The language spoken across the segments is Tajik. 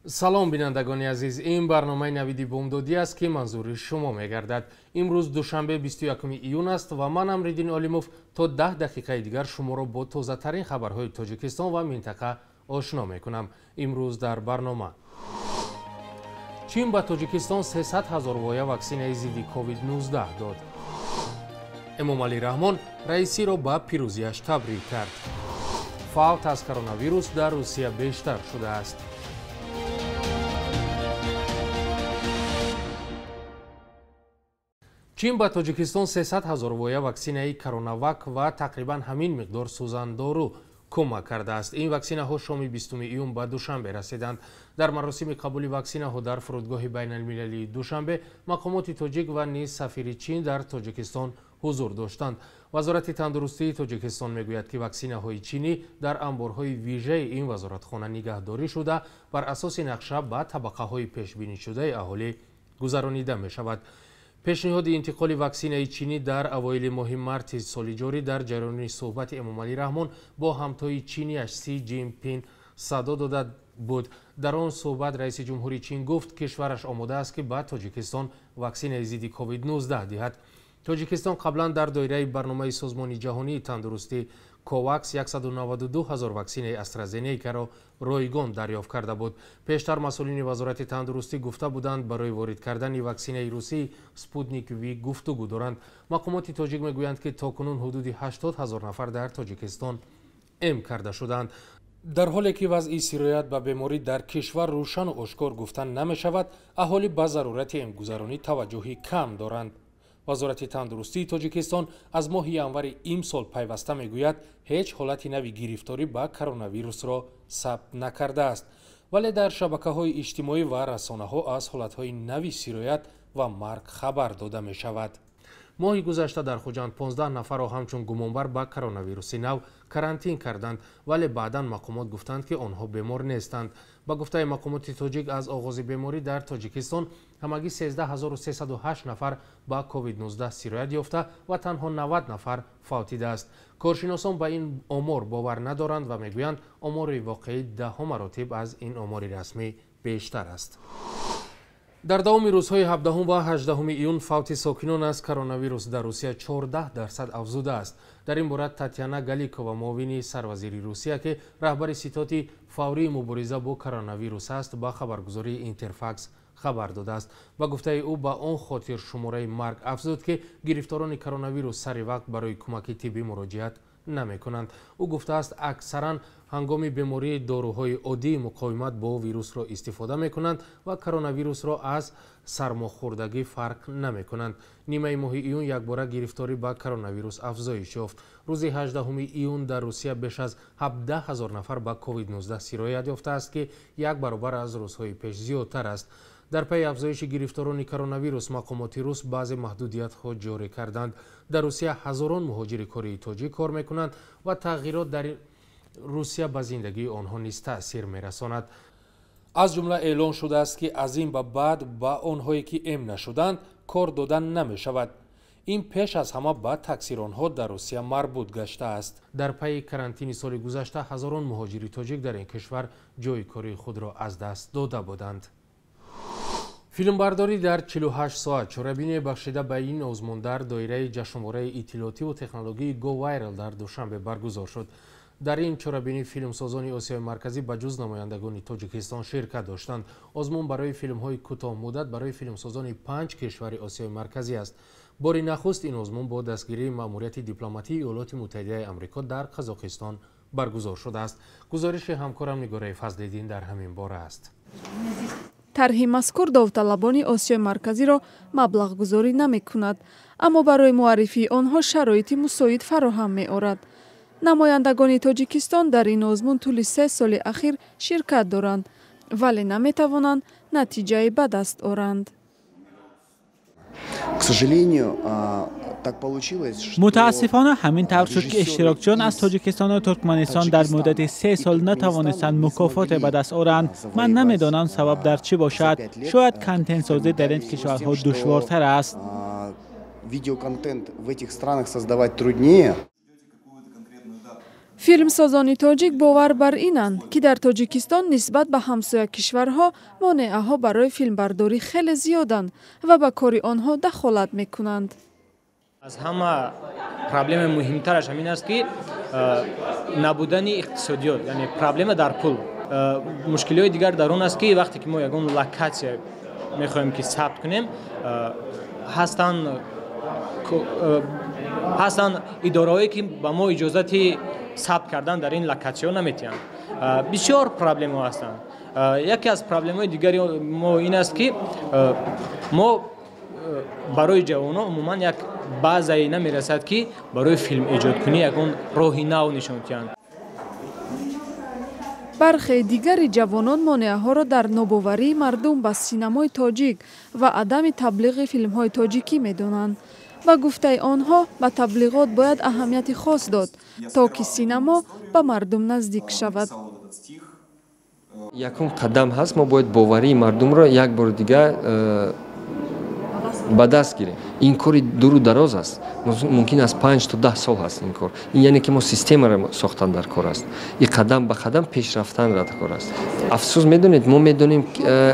Салом, бинандагони азиз, ин барномаи Навиди Бомдодӣ аст, ки манзури шумо мегардад. Имрӯз душанбе, 21 июн аст ва ман, Амриддин Олимов, то 10 дақиқаи дигар шуморо бо тозатарин хабарҳои Тоҷикистон ва минтақа ошно мекунам. Имрӯз дар барнома: Чин ба Тоҷикистон 300 ҳазор воя ваксинаи зидди COVID-19 дод. Эмомалӣ Раҳмон Раисиро ба пирӯзиаш табрик кард. Фавт аз коронавирус дар Русия бештар шудааст. Чин ба Тоҷикистон 300 ҳазор воя ваксинаи Коронавак ва тақрибан ҳамин миқдор сӯзандору кӯмак кардааст. Ин ваксинаҳо шоми 20 июн ба Душанбе расиданд. Дар маросими қабули ваксинаҳо дар фурудгоҳи байналмилалии Душанбе мақомоти тоҷик ва низ сафири Чин дар Тоҷикистон ҳузур доштанд. Вазорати тандурустии Тоҷикистон мегӯяд, ки ваксинаҳои чинӣ дар анборҳои вижаи ин вазоратхона нигаҳдорӣ шуда, бар асоси нақша ба табақаҳои пешбинишудаи аҳолӣ гузаронида мешавад. Пешниҳоди интиқоли ваксинаи чинӣ дар авоили моҳи марти соли ҷорӣ дар ҷараёни суҳбати Эмомалӣ Раҳмон бо ҳамтои чиниаш Си Ҷинпин садо дода буд. Дар он суҳбат раиси ҷумҳури Чин гуфт, кишвараш омода аст, ки ба Тоҷикистон ваксинаи зидди COVID-19 диҳад. Тоҷикистон қаблан дар доираи барномаи Созмони ҷаҳонии тандурустӣ Ковакс 192 ҳазор ваксинаи Астразенекаро ройгон дарёфт карда буд. Пештар масъулини Вазорати тандурустӣ гуфта буданд, барои ворид кардани ваксинаи русии Спутник Ви гуфтугӯ доранд. Мақомоти тоҷик мегӯянд, ки то кунун ҳудуди 80 ҳазор нафар дар Тоҷикистон эм карда шуданд. Дар ҳоле ки вазъи сироят ба беморӣ дар кишвар рӯшану ошкор гуфта намешавад, аҳолӣ ба зарурати эмгузаронӣ таваҷҷӯҳи кам доранд. Вазорати тандурустии Тоҷикистон аз моҳи январи имсол пайваста мегӯяд, ҳеҷ ҳолати нави гирифторӣ ба коронавирусро сабт накардааст, вале дар шабакаҳои иҷтимоӣ ва расонаҳо аз ҳолатҳои нави сироят ва марг хабар дода мешавад. Моҳи гузашта дар Хуҷанд 15 нафарро ҳамчун гумонбар ба коронавируси нав карантин карданд, вале баъдан мақомот гуфтанд, ки онҳо бемор нестанд. Ба гуфтаи мақомоти тоҷик, аз оғози беморӣ дар Тоҷикистон ҳамагӣ 13308 нафар ба COVID-19 сироят ёфта ва танҳо 90 нафар фавтидааст. Коршиносон ба ин омор бовар надоранд ва мегӯянд, омори воқеӣ даҳҳо маротиб аз ин омори расмӣ бештар аст. Дар давоми рӯзҳои 17 ва 18 июн фавти сокинон аз коронавирус дар Русия 14% афзудааст. Дар ин бора Татяна Галикова, муовини сарвазири Русия, ки раҳбари ситоти фаврии мубориза бо коронавирус аст, ба хабаргузории Интерфакс хабар додааст. Ба гуфтаи ӯ, ба он хотир шумораи марг афзуд, ки гирифторони коронавирус сари вақт барои кӯмаки тиббӣ муроҷиат намекунанд. Ӯ гуфтааст, аксаран ҳангоми бемории доруҳои оддии муқовимат бо вирусро истифода мекунанд ва коронавирусро аз сармохӯрдагӣ фарқ намекунанд. Нимаи моҳи июн якбора гирифторӣ ба коронавирус афзоиш ёфт. Рӯзи 18 июн дар Русия беш аз 17 ҳазор нафар ба COVID-19 сироят ёфтааст, ки як баробар аз рӯзҳои пеш зиёдтар аст. Дар пайи афзоиши гирифторони коронавирус мақомоти рус баъзе маҳдудиятҳо ҷорӣ карданд. Дар Русия ҳазорон муҳоҷири кории тоҷик кор мекунанд ва тағйирот дар Русия ба зиндагии онҳо низ таъсир мерасонад. Аз ҷумла эълон шудааст, ки аз ин ба баъд ба онҳое ки эм нашуданд, кор дода намешавад. Ин пеш аз ҳама ба таксиронҳо дар Русия марбут гаштааст. Дар пайи карантини соли гузашта ҳазорон муҳоҷири тоҷик дар ин кишвар ҷойи кории худро аз даст дода буданд. Филмбардорӣ дар 48 соат: чорабиние бахшида ба ин озмун дар доираи ҷашнвораи иттилоотиву технологии Go Viral дар Душанбе баргузор шуд. Дар ин чорабинӣ филмсозони Осиёи Марказӣ ба ҷуз намояндагони Тоҷикистон ширкат доштанд. Озмун барои филмҳои кӯтоҳмуддат барои филмсозони панҷ кишвари Осиёи Марказӣ аст. Бори нахуст ин озмун бо дастгирии маъмурияти дипломатии Иёлоти Муттаҳидаи Амрико дар Қазоқистон баргузор шудааст. Гузориши ҳамкорам Нигораи Фазлиддин дар ҳамин бора аст. Тарҳи мазкур довталабони Осиёи Марказиро маблағгузорӣ намекунад, аммо барои муаррифии онҳо шароити мусоид фароҳам меорад. Намояндагони Тоҷикистон дар ин озмун тӯли 3 соли ахир ширкат доранд, вале наметавонанд натиҷае ба даст оранд. К сожалению, так получилось, что Мутаассифона, ҳамин тавр шуд, ки иштирокчиён аз Тоҷикистону Туркманистон дар муддати 3 сол натавонистанд мукофоте ба даст оранд. Ман намедонам, сабаб дар чӣ бошад. Шояд контентсозӣ дар ин кишварҳо душвортар аст. Видеоконтент в этих странах создавать труднее. Филмсозони тоҷик бовар бар инанд, ки дар Тоҷикистон нисбат ба ҳамсоя кишварҳо монеаҳо барои филмбардорӣ хеле зиёданд ва ба кори онҳо дахолат мекунанд. Аз ҳама проблемаи муҳимтараш ҳамин аст, ки набудани иқтисодиёт, яъне проблема дар пул. Мушкилиҳои дигар дар он аст, ки вақте ки мо ягон локатсия мехоҳем ки сабт кунем, ҳастанд идораҳое, ки ба мо иҷозати сабт кардан дар ин локатсияҳо наметиҳанд. Бисёр проблемаҳо ҳастанд. Яке аз проблемаҳои дигари мо ин аст, ки мо барои ҷавонон умуман як баъзае намерасад, ки барои филм эҷодкунӣ ягон роҳи нав нишон диҳанд. Бархе дигари ҷавонон монеаҳоро дар нобоварии мардум ба синамои тоҷик ва адами таблиғи филмҳои тоҷикӣ медонанд. Ба гуфтаи онҳо, ба таблиғот бояд аҳамияти хос дод, то ки синамо ба мардум наздик шавад. Якум қадам ҳаст, мо бояд боварии мардумро як бори дигар ба даст гирем. Ин кори дуру дароз аст, мумкин аз 5 то 10 сол ҳаст ин кор. Ин яъне ки мо системаро сохтан дар кор аст и қадам ба қадам пешрафтан дар кор аст. Афсӯс, медонед, мо медонем,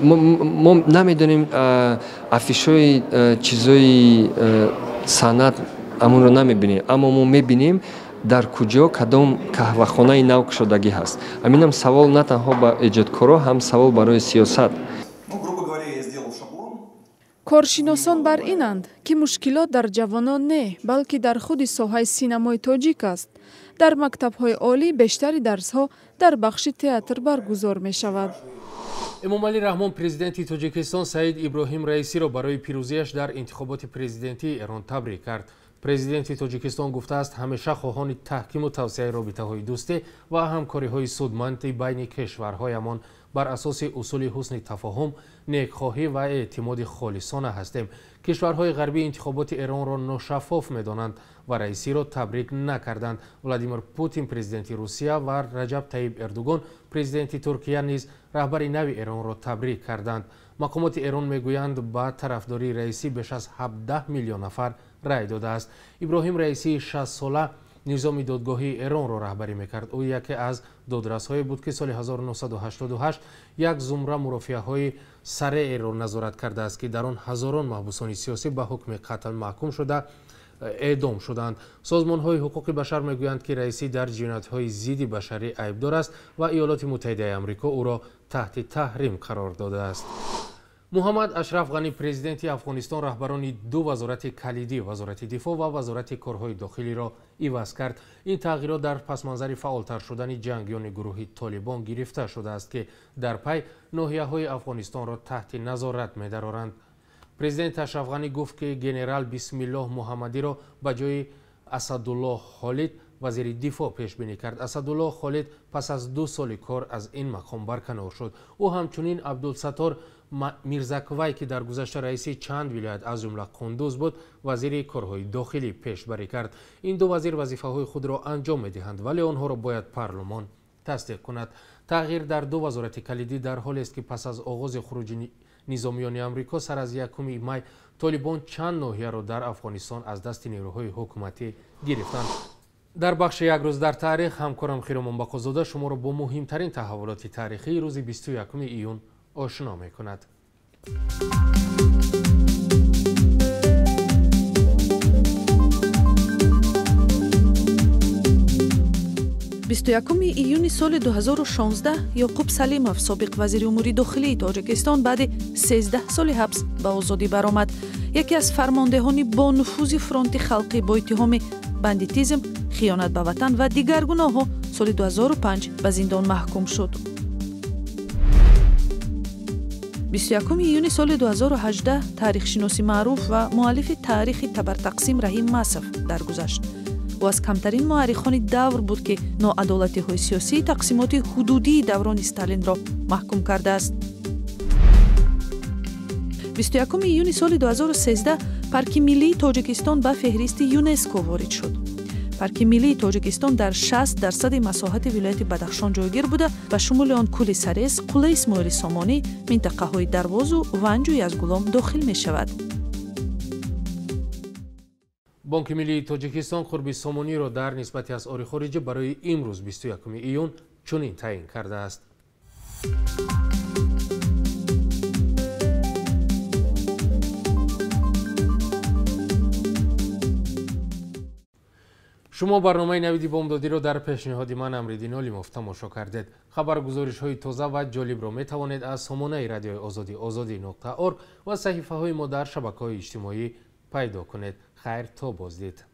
мо намедонем афишҳои чизои санъат амонро намебинем, аммо мо мебинем дар куҷо кадом қаҳвахонаи нав кушодагӣ ҳаст. Ҳаминам савол на танҳо ба эҷодкоро, ҳам савол барои сиёсат. Коршиносон бар инанд, ки мушкилот дар ҷавонон не, балки дар худи соҳаи синамои тоҷик аст. Дар мактабҳои олӣ бештари дарсҳо дар бахши театр баргузор мешавад. Эмомалӣ Раҳмон, президенти Тоҷикистон, Саид Иброҳим Раисиро барои пирӯзиаш дар интихоботи президентии Эрон табрик кард. Президенти Тоҷикистон гуфтааст, ҳамеша хоҳони таҳкиму тавсеаи робитаҳои дӯстӣ ва ҳамкориҳои судманди байни кишварҳоямон бар асоси усули ҳусни тафоҳум, некхоҳӣ ва эътимоди холисона ҳастем. Кишварҳои ғарбӣ интихоботи Эронро ношаффоф медонанд ва раисиро табрик накарданд. Владимир Путин, президенти Русия, ва Раҷаб Таиб Эрдугон, президенти Туркия, низ раҳбари нави Эронро табрик карданд. Мақомоти Эрон мегӯянд, ба тарафдории раисӣ беш аз 17 миллион нафар рай додааст. Иброҳим Раисии 60-сола низоми додгоҳии Эронро раҳбарӣ мекард. Ӯ яке аз додрасҳое буд, ки соли 1988 як зумра мурофиаҳои сарееро назорат кардааст, ки дар он ҳазорон маҳбусони сиёсӣ ба ҳукми қатл маҳкум шуда эъдом шуданд. Созмонҳои ҳуқуқи башар мегӯянд, ки раисӣ дар ҷиноятҳои зидди башарӣ айбдор аст ва Иёлоти Муттаҳидаи Амрико ӯро таҳти таҳрим қарор додааст. Муҳаммад Ашраф Ғанӣ, президенти Афғонистон, раҳбарони ду вазорати калидӣ, вазорати дифоъ ва вазорати корҳои дохилиро иваз кард. Ин тағйирот дар пасманзари фаъолтар шудани ҷангиёни гурӯҳи Толибон гирифта шудааст, ки дар пай ноҳияҳои Афғонистонро таҳти назорат медароранд. Президент Ашраф Ғанӣ гуфт, ки генерал Бисмиллоҳ Муҳаммадиро ба ҷои Асадуллоҳ Холид вазири дифоъ пешбинӣ кард. Асадуллоҳ Холид пас аз 2 соли кор аз ин мақом барканор шуд. Ӯ ҳамчунин Абдулсаттор Мирзаквай, ки дар гузашта раиси чанд вилоят аз ҷумла Қундуз буд, вазири корҳои дохилӣ пешбарӣ кард. Ин ду вазир вазифаҳои худро анҷом медиҳанд, вале онҳоро бояд парлумон тасдиқ кунад. Тағйир дар ду вазорати калидӣ дар ҳолест, ки пас аз оғози хуруҷи низомиёни Амрико сар аз 1 май Толибон чанд ноҳияро дар Афғонистон аз дасти нерӯҳои ҳукуматӣ гирифтанд. Дар бахши як рӯз дар таърих ҳамкорам Хиромон Бақозода шуморо бо муҳимтарин таҳаввулоти таърихии рӯзи 21 июн ошно мекунад. 21 июни соли 2016 Ёқуб Салимов, собиқ вазири умури дохилии Тоҷикистон, баъди 13 соли ҳабс ба озодӣ баромад. Яке аз фармондеҳони бонуфузи фронти халқӣ бо иттиҳоми бандитизм, хиёнат ба ватан ва дигар гуноҳҳо соли 2005 ба зиндон маҳкум шуд. 21 июни соли 2018 таърихшиноси маъруф ва муаллифи таърихи табартақсим Раҳим Масов даргузашт. Ӯ аз камтарин муаррихони давр буд, ки ноадолатиҳои сиёсии тақсимоти ҳудудии даврони Сталинро маҳкум кардааст. 21 июни соли 2013 Парки миллии Тоҷикистон ба феҳристи ЮНЕСКО ворид шуд. Парки миллии Тоҷикистон дар 60% масоҳати вилояти Бадахшон ҷойгир буда, ба шумули он кӯли Сарез, қуллаи Исмоили Сомонӣ, минтақаҳои Дарвозу Ванҷу Язгулом дохил мешавад. Бонки миллии Тоҷикистон қурби сомониро дар нисбати асъори хориҷӣ барои имрӯз 21 июн чунин таъин кардааст. Шумо барномаи навиди бомдодиро дар пешниҳоди ман Амриддин Олимов тамошо кардед. Хабаргузоришҳои тоза ва ҷолибро метавонед аз сомонаи радиои Озодӣ озодӣ.орг ва саҳифаҳои мо дар шабакаҳои иҷтимоӣ пайдо кунед. Хайр, то боздид.